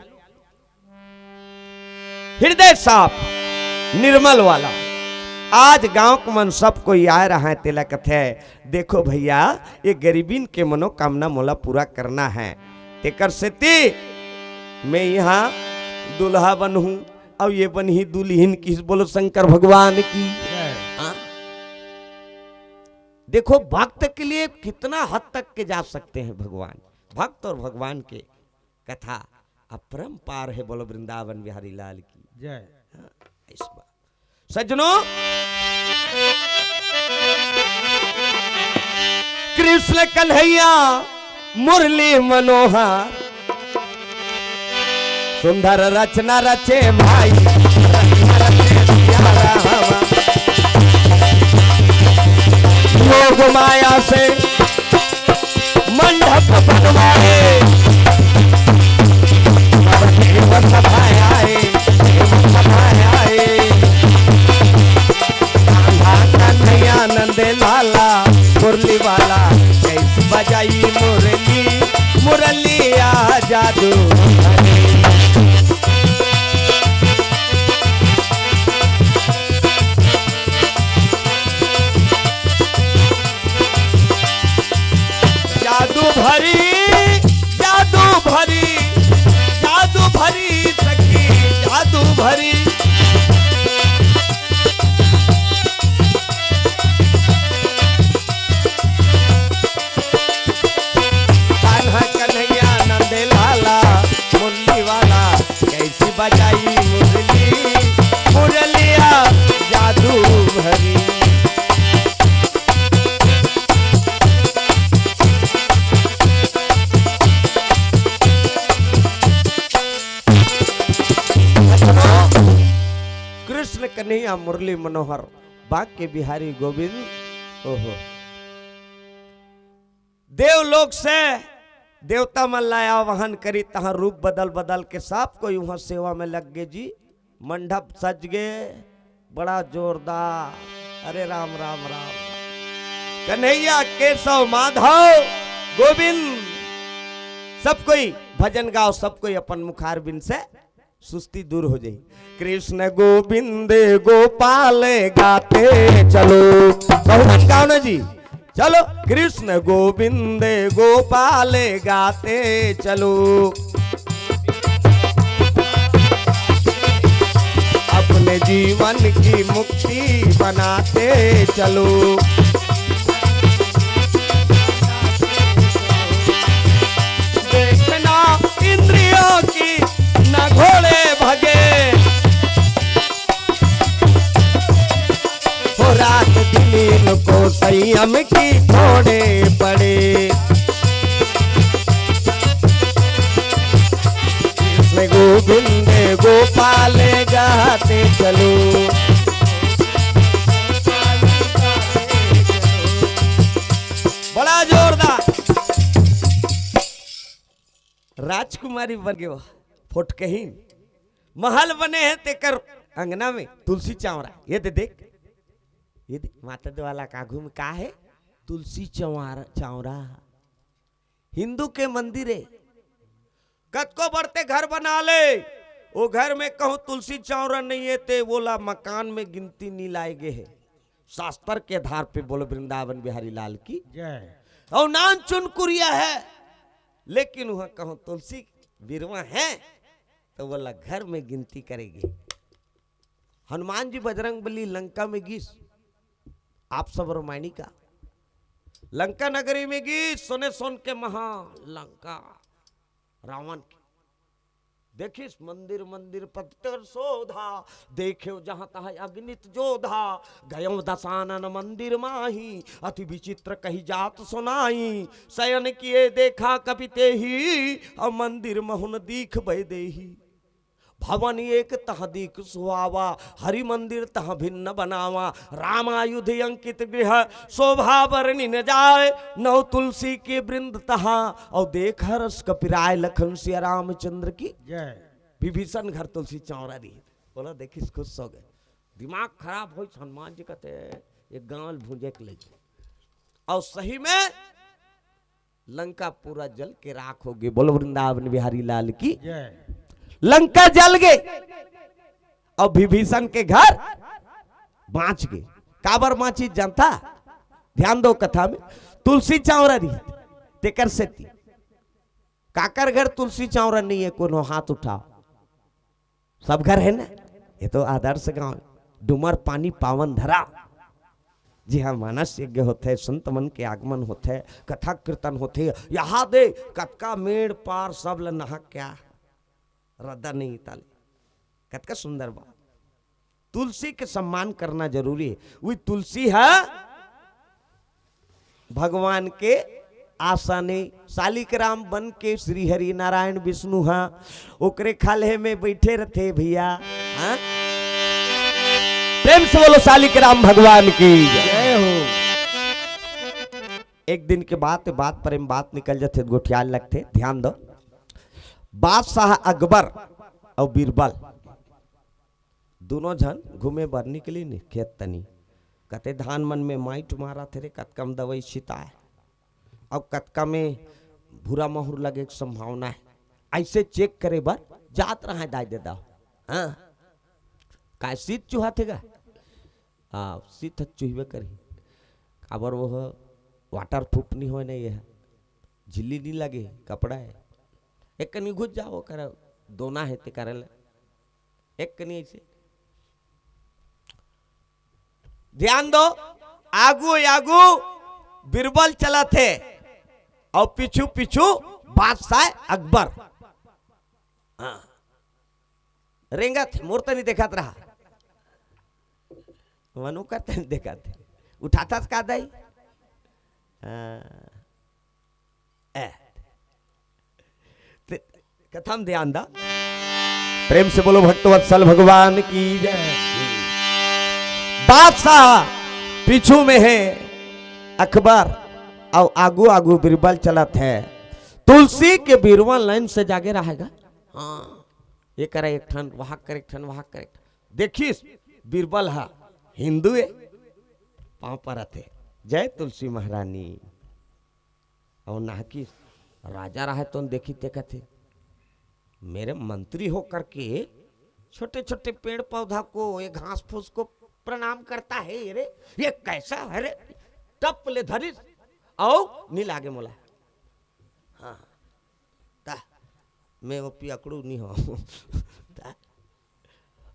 हृदय साफ, निर्मल वाला। आज गांव के मन सब कोई आय रहा है, तेला कथे, "देखो भैया, ये गरीबिन के मनोकामना मोला पूरा करना है, तेकर सेती मैं यहाँ दूल्हा बनहूँ, अउ ये बनही दुल्हिन।" किस बोलो शंकर भगवान की। जय। हाँ? देखो, भक्त के लिए कितना हद तक के जा सकते हैं भगवान। भक्त और भगवान के कथा अपरंपार है। बोलो वृंदावन बिहारी लाल की। जय। हाँ, इस बात। सज्जनों, कृष्ण कन्हैया मुरली मनोहर, सुंदर रचना रचे भाई, रचना रचे सिया रामा। योग माया से मंडप बनवाए, देव सभाए आए, देव सभाए आए। कान्हा कन्हैया नंद लाला, मुरली वाला, कैसे बजाई मुरली, मुरलिया जादू। जादू भरी, जादू भरी, जादू भरी सखी, जादू भरी। कान्हा कन्हैया नंद लाला, मुरली वाला, कैसी बजाई मुरली, मुरलिया जादू भरी। कृष्ण कन्हैया मुरली मनोहर, बांके बिहारी गोविंद। ओहो। देवलोक से देवता मन ला आवाहन करी, तहाँ रूप बदल बदल के सब कोई वहाँ सेवा में लग गे जी। मंडप सज गे, बड़ा जोरदार। अरे राम, राम, राम। कन्हैया, केशव, माधव, गोविंद, सब कोई भजन गाओ, सब कोई अपन मुखारबिंद से सुस्ती दूर हो जाई। कृष्ण गोविंद गोपाल गाते चलो। बहुत गाओ ना जी। चलो, कृष्ण गोविंद गोपाल गाते चलो। अपने जीवन की मुक्ति बनाते चलो। देखना इंद्रियों की न घोड़े भगे, हो रात दिन इनको संयम की थोड़े पड़े। कृष्ण गोविंद गोपाल गाते चलो। बड़ा जोरदार। राजकुमारी बन गयो, फोटकहीन। महल बने हैं तेकर अंगना में तुलसी चावरा। ये दे देख, ये दे, माता दे वाला का आगू में का है? तुलसी चंवार-, चावरा। हिंदू के मंदिर है। कतको बड़ते घर बना ले, वो घर में कहूँ तुलसी चावरा नहीं है, ते वोला मकान में गिनती नहीं लाए गए है। शास्त्र के आधार पे बोलो, वृंदावन बिहारी लाल की। जय। और नान चुनकुरिया है, लेकिन वहां कहूं तुलसी बिरवा है, तो बोला, घर में गिनती करेगी। हनुमान जी बजरंग बली लंका में गिस, आप सब रामायणी का, लंका नगरी में गिस, सोने सोन के महा लंका, रावण की। देखिस मंदिर मंदिर पत्थर शोधा, देख्यो जहाँ तहाँ अगणित जोधा। गयो दशानन मंदिर माही, अति विचित्र कही जात सुनाई। शयन किए देखा कपि तेहि, अउ मंदिर महुन दीख वैदेही। भवन एक तह दीख सुहावा, हरि मंदिर तह भिन्न बनावा। रामायुध अंकित गृह, शोभा बरनि न जाय। नव तुलसी के वृंद तहा, अउ देख हरष कपिराय। लखन सिया रामचंद्र की। जय। विभीषण घर तुलसी चौरा रही। बोला, देखिस, खुश हो गए। दिमाग खराब होइस, हनुमान जी कहते, "एक गांव भूंजे के ले।" और सही में लंका पूरा जल के राख हो गए। बोलो वृंदावन बिहारी लाल की। जय। लंका जल गए, अब विभीषण के घर बाँच गए। काबर बाँची जानता? ध्यान दो कथा में, तुलसी चौरा रही, तेकर सेती। काकर घर तुलसी चौरा नहीं है, कोनो हाथ उठाओ। सब घर है ना? ये तो आदर्श गांव, डूमर पानी पावन धरा, जिहाँ मानस यज्ञ होथे, संत मन के आगमन होथे, कथा कीर्तन होथे। यहाँ दे कतका मेड़ पार सब ल नहा क्या रद्दा नहीं ताले। कतका सुंदर बात। तुलसी के सम्मान करना जरूरी है। वही तुलसी है भगवान के आसने, सालिक राम बन के श्री हरि नारायण विष्णु हा ओकरे खलहे में बैठे रथे भैया। हाँ? प्रेम से बोलो सालिक राम भगवान की। जय हो। एक दिन के बात, बात प्रेम बात निकल जाथे, गोठियाल लगथे। ध्यान दो, बादशाह अकबर और बीरबल दोनों झन घूमे बर निकली नी खेत तनी। कते धान मन में माइट मारत हे रे, कतका में दवाई छिताए, अउ कतका में भूरा महुर लगे के संभावना है। ऐसे चेक करे बर जात रहा दाई दे दाव। हाँ, काय सीत चुहात हे गा? हाँ, सीत ह चुहबे करही। काबर वो वाटर प्रूफ नहीं होय ना, ये ह झिल्ली नहीं लगे, कपड़ा है। एक कनी घुस जाओ कर, दोना है ते करे ले। एक कनी ऐसे। ध्यान दो, आगू आगू बीरबल चलत हे और पीछू पीछू बादशाह अकबर। हाँ। रेंगत हे, मोर तनी देखत रहा। मनु कर तनी देखत हे। उठाथस का दाई? हाँ। ए। ते-, कथा में ध्यान दा। प्रेम से बोलो भक्तवत्सल भगवान की जय। बादशाह पीछू में है अकबर, और आगू आगू बीरबल चलत है। तुलसी के बीरबल लाइन से जागे रहेगा। हाँ, ये करे एक ठन, वहाँ करे एक ठन, वहाँ करे एक ठन। देखिस, बीरबल हा हिंदू है, पाँव परत है, जय तुलसी महारानी। और नाहकी राजा रहे तो देखी ते कथे, मेरे मंत्री होकर के छोटे छोटे पेड़ पौधा को, ये घास फूस को प्रणाम करता है ये रे, ये कैसा है रे? टप ले धरिस, औ नी लागे मोला। हाँ, ता, मैं वो पियकड़ू नहीं हूँ। ता,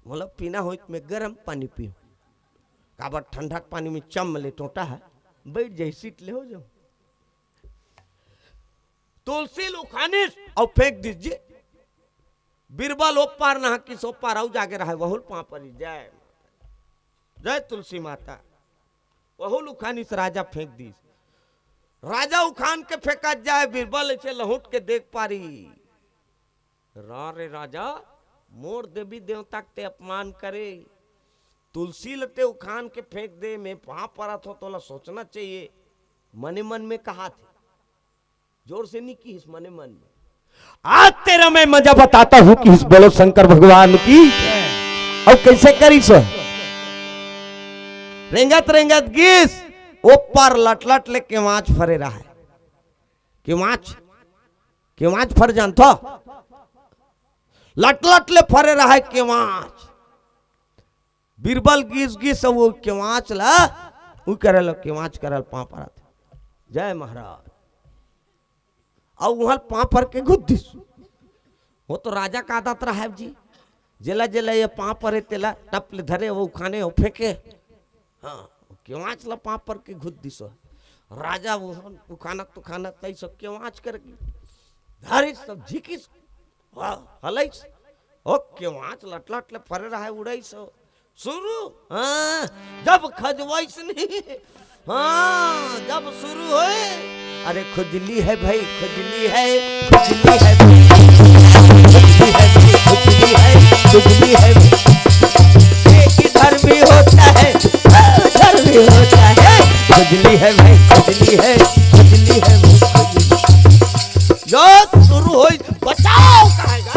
मोला पीना होई तो मैं गरम पानी पीऊँ। काबर ठंडा पानी में चम ले टोटा है, बैठ जाई सीट ले हो जाऊँ। तुलसी ल उखानिस अउ फेंक दिस जी। बीरबल ओ पार नहा किस ओ पार अउ जागे रहे, वहुल पाँव परी, जय, जय तुलसी माता। वहुल उखानिस राजा फेंक दिस। राजा उखान के फेंकत जाए, बीरबल ऐसे लहुट के देख पारी। रा रे राजा, मोर देवी देवता के ते अपमान करे। तुलसी ल ते उखान के फेंक दे, मैं पाँव परत हो, तोला सोचना चाहिए। मने मन में कहा थे, जोर से नहीं किहिस, मने मन में। आज तेरा मैं मजा बताता हूँ किहिस, बोलो शंकर भगवान की। और कैसे करिस? रेंगत रेंगत गिस, ओ पार लटलट ले केवाच फरे रहे। केवाच, केवाच फर जानथो? लटलट ले फरे रहे केवाच। बीरबल गिस गिस वो केवाच ला, उ करे ला केवाच करे ला पाँव परत। जय महाराज। अउ उहाँ पाँव पर के घुस दिस। वो तो राजा का आदत रहय जी, जेला जेला ये पाँव परे तेला टप ले धरे, वो उखाने, वो फेंके। हाँ, केवाच ला पाँव पर के घुस दिस। राजा वो उखानत उखानत तइस केवाच कर धरिस, सब झिकिस, हाँ, हलइस। ओ केवाच लटलट ले फरे रहय, उड़इस। सुरू, हाँ, जब खजवाइस नहीं, हाँ, जब सुरू होय, अरे खुजली है भाई, खुजली है, खुजली है, खुजली है, खुजली है, खुजली है। ये इधर भी होता है, उधर भी होता है। खुजली है भाई, खुजली है, खुजली है भाई, खुजली। जो सुरू होय, बचाव कहेगा,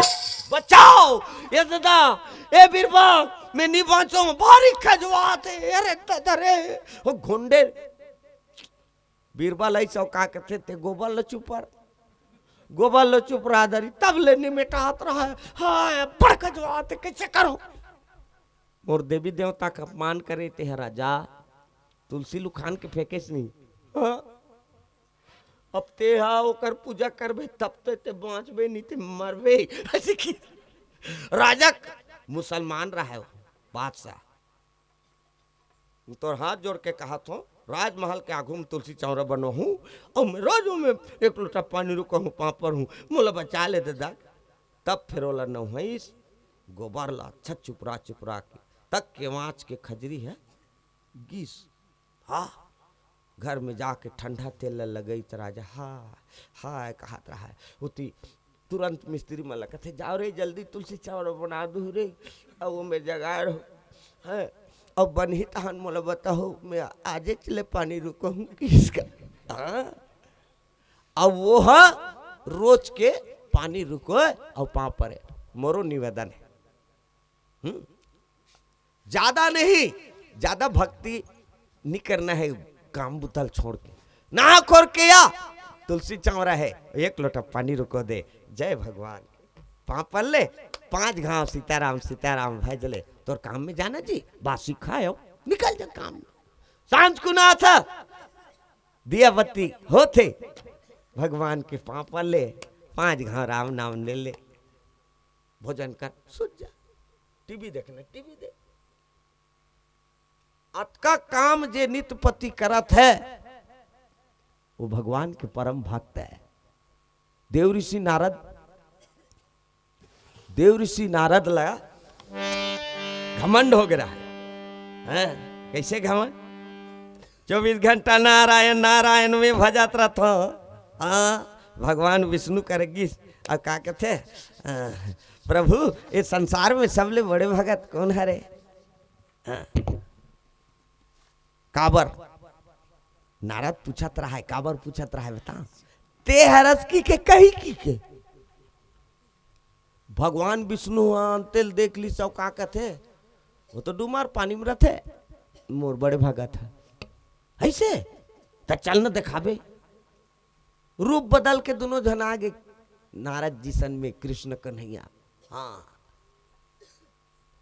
बचाव। ये दादा, ए बीरबा, मैं नी बाँचों, भारी खजवाथे, अरे दादा रे, वो घुंडे। बीरबा लइस अउ का कथे, ते गोबर ल चुपर, गोबर ल चुपरा दरी, तब ले निमेटात रहय, हाय, बड़ खजवाथे, कइसे करों? मोर देवी देवता के अपमान करे ते ह राजा, तुलसी ल उखान के फेंकेस नहीं। हाँ? अब ते हा ओकर पूजा करबे, तब ते, ते बाँचबे, नहीं ते मरबे। अइसे कि राजा क-, मुसलमान रहय वो, बादशाह। तोर हाथ जोड़ के कहत हों, राजमहल के आगू में तुलसी चौरा बनोहूँ, अउ मैं रोज में एक लोटा पानी रुकोहूँ, पाँव परहूँ, मोला बचा ले ददा। तब फेर ओला नहवाइस, गोबर ला अच्छा चुपरा चुपरा के, तक केवाच के खजरी ह गिस। हाँ, घर में जाके ठंडा तेल ल लगइस त राजा, हाँ, हाँ, कहत रहय। ओती तुरंत मिस्त्री मन ल कथे, "जाव रे, जल्दी तुलसी चौरा बना दू रे, अउ ओमे जगाड़ हो।" हैं? "अब बनही तहन मोला बताहू, मैं आजेच ले पानी रुकोहूँ किसका।" हाँ? अब वो ह रोज के पानी रुकोय अउ पाँव परे। मोरो निवेदन हे। हम्म? ज्यादा नहीं, ज्यादा भक्ति नहीं करना है, काम बुता ल छोड़ के। नहा खोर के आ, तुलसी चौरा हे, एक लोटा पानी रुको दे, जय भगवान। पाँव पर ले, पाँच घाव सीताराम, सीताराम भज ले, तोर काम में जाना जी, बासी खायो, निकल जा काम में। सांझ कुन आथा, दिया बत्ती होथे, भगवान के पाँव पर ले, पाँच घाव राम नाम ले ले, भोजन कर, सुत जा, टीवी देखना, टीवी देख। अतका काम जे नितपति करत हे, वो भगवान के परम भक्त हे। देव ऋषि नारद, देव ऋषि नारद ला घमंड हो गे रहय। हैं? कइसे घमंड? चौबीस घंटा नारायण, नारायण में भजत रथों। हाँ, भगवान विष्णु कर गिस, अउ का कथे? हाँ, "प्रभु, ये संसार में सबले बड़े भगत कोन हरे?" हाँ। काबर? नारद पूछत रहय, काबर पूछत रहय बता? ते हरस कि के, कही कि के? भगवान विष्णु ह अंते ल देख लिस अउ का कथे, वो तो डूमर पानी में रथे, मोर बड़े भगत ह। अइसे? त चल न देखाबे। रूप बदल के दुनों झन आ गे। नारद जी सन में कृष्ण कन्हैया। हाँ,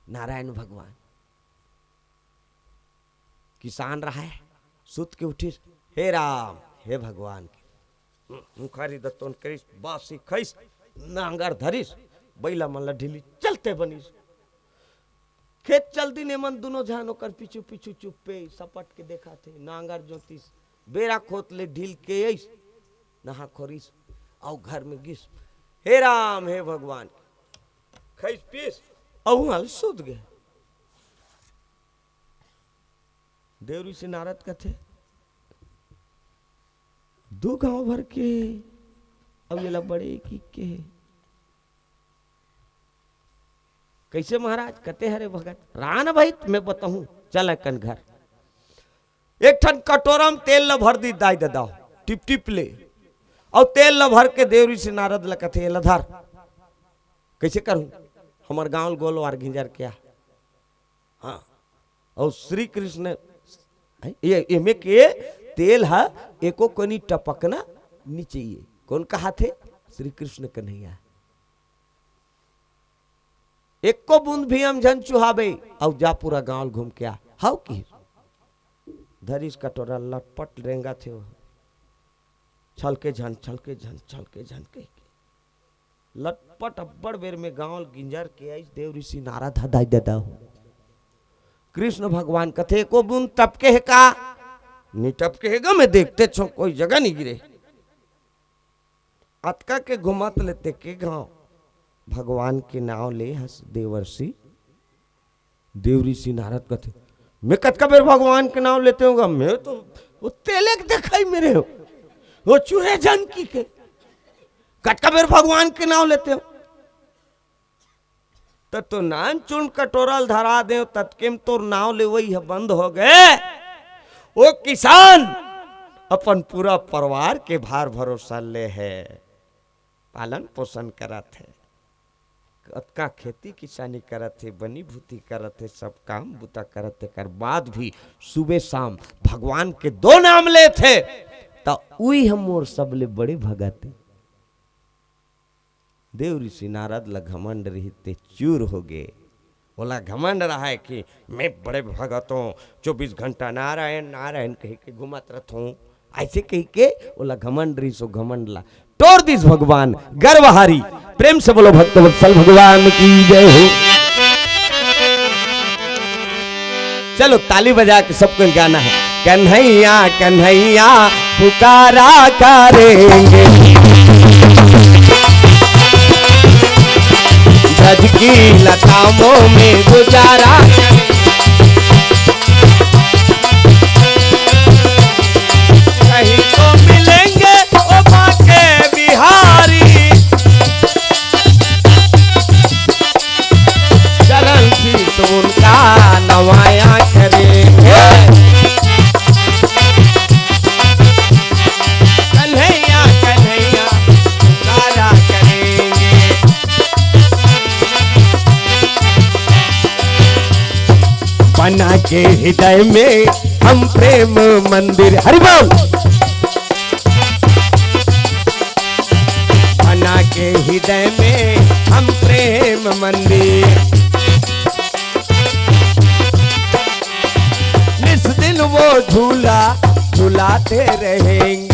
नारायण भगवान। किसान रहय, सुत के उठिस, "हे राम, हे भगवान के।" मुखारी दतवन करिस, बासी खइस, नांगर धरिस, बइला मन ल ढीलिस, चलते बनिस। खेत चल दिन, एमन दुनों झन ओकर पीछू पीछू चुप्पे सपट के देखत हे। नांगर जोतिस, बेरा खोत ले ढील के अइस, नहा खोरिस, अउ घर में गिस, "हे राम, हे भगवान।" खइस पीस, अउ उहाँ ले सुत गे। देव ऋषि नारद कथे, "दू गांव भर के, अउ एला बड़े की के हे।" "कइसे महाराज?" कथे, "हरे भगत, रहा न भाई, मैं बताहूं, चल एकन घर।" एक ठन कटोरा में तेल ल भर दिस दाई ददा, टिप टिप ले, अउ तेल ल भर के देव ऋषि नारद ल कथे, "एला धर।" "कइसे करहूं? हमर गांव गोलवार घिंजर के आ।" हाँ, अउ श्री कृष्ण, ये, एमे के तेल ह एको कनी टपकना नी चाहिए। कोन कहाथे? श्री कृष्ण कन्हैया। "एको बूंद भी अम झन चुहाबे, अउ जा पूरा गांव घूम के आ।" "हव," किहिस। धरिस कटोरा, लटपट रेंगत हे वो। "छलके झन, छलके झन, छलके झन" कहिके लटपट अब्बड़ बेर में गांव ल गिंजर के आइस देव ऋषि नारद ह, दाई ददा हो। कृष्ण भगवान कथे, "एको बूंद टपके हे का?" "नी टपके हे गा, मैं देखते छो, कोई जगह नी गिरे।" अतका के घुमत लेते के गांव भगवान के नांव ले हस देवर्षि। देव ऋषि नारद कथे, "मैं कतका बेर भगवान के नांव लेते हूँ गा, मैं तो वो तेले के देखाई मेरे हो, वो चूहे जानकी के, कतका बेर भगवान के नांव लेते हो?" त तो नान चुन कटोरा ल धरा देव, ततके म तोर नांव लेवई ह बंद हो गए। ओ किसान अपन पूरा परिवार के भार भरोसा ले हे, पालन पोषण करत हे, कतका खेती किसानी करत हे, बनी भूती करत हे, सब काम बूता करत हे, कर बाद भी सुबह शाम भगवान के दो नाम लेत हे, त उही ह मोर सबले बड़े भगत हे। देव ऋषि नारद ल घमंड रहिस ते चूर हो गे। ओला घमंड रहय कि मैं बड़े भगत हों, चौबीस घंटा नारायण नारायण कहिके घूमत रथों, अइसे कहिके ओला घमंड रहिस, ओ घमंड ला टोर दिस भगवान गर्वहारी। प्रेम से बोलो भक्तवत्सल भगवान की जय हो। चलो ताली बजा के सबको गाना है। कन्हैया कन्हैया पुकारा करेंगे, ब्रज की लताओं में गुजारा। कहीं तो मिलेंगे ओ बांके बिहारी, चरण शीश उनका नवाया करेंगे। कन्हैया कन्हैया पुकारा करेंगे। बना के हृदय में हम प्रेम मंदिर, हरि बोल। बना के हृदय में हम प्रेम मंदिर, निस दिन वो झूला झुलाते रहेंगे।